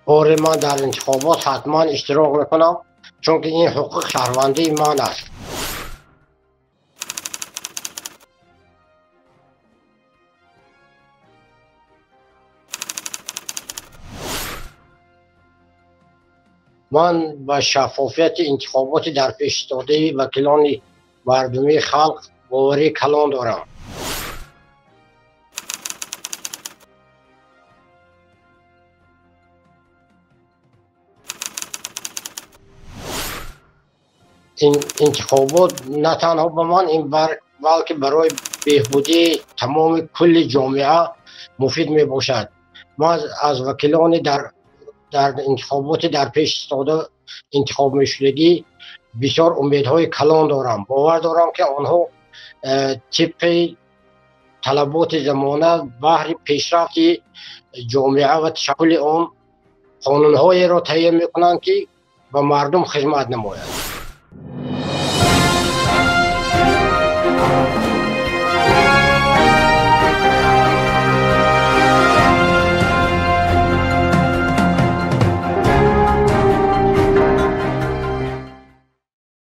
Оре, ман дар интихобот ҳатман иштирок мекунам, чунки ин ҳуқуқи шаҳрвандии ман аст. Ман ба шаффофияти интихоботи дар пеш истодаи вакилони мардумии халқ боварии калон дорам. Интихобот на танҳо ба ман, ин балки барои беҳбудии тамоми кулли ҷомеа муфид мебошад. Ман аз вакилони дар интихоботи дар пеш истода интихоб мешудагӣ бисёр умедҳои калон дорам. Бовар дорам, ки онҳо тибқи талаботи замона баҳри пешрафти ҷомеа ва ташаккули он қонунҳоеро таҳия мекунанд, ки ба мардум хизмат намояд.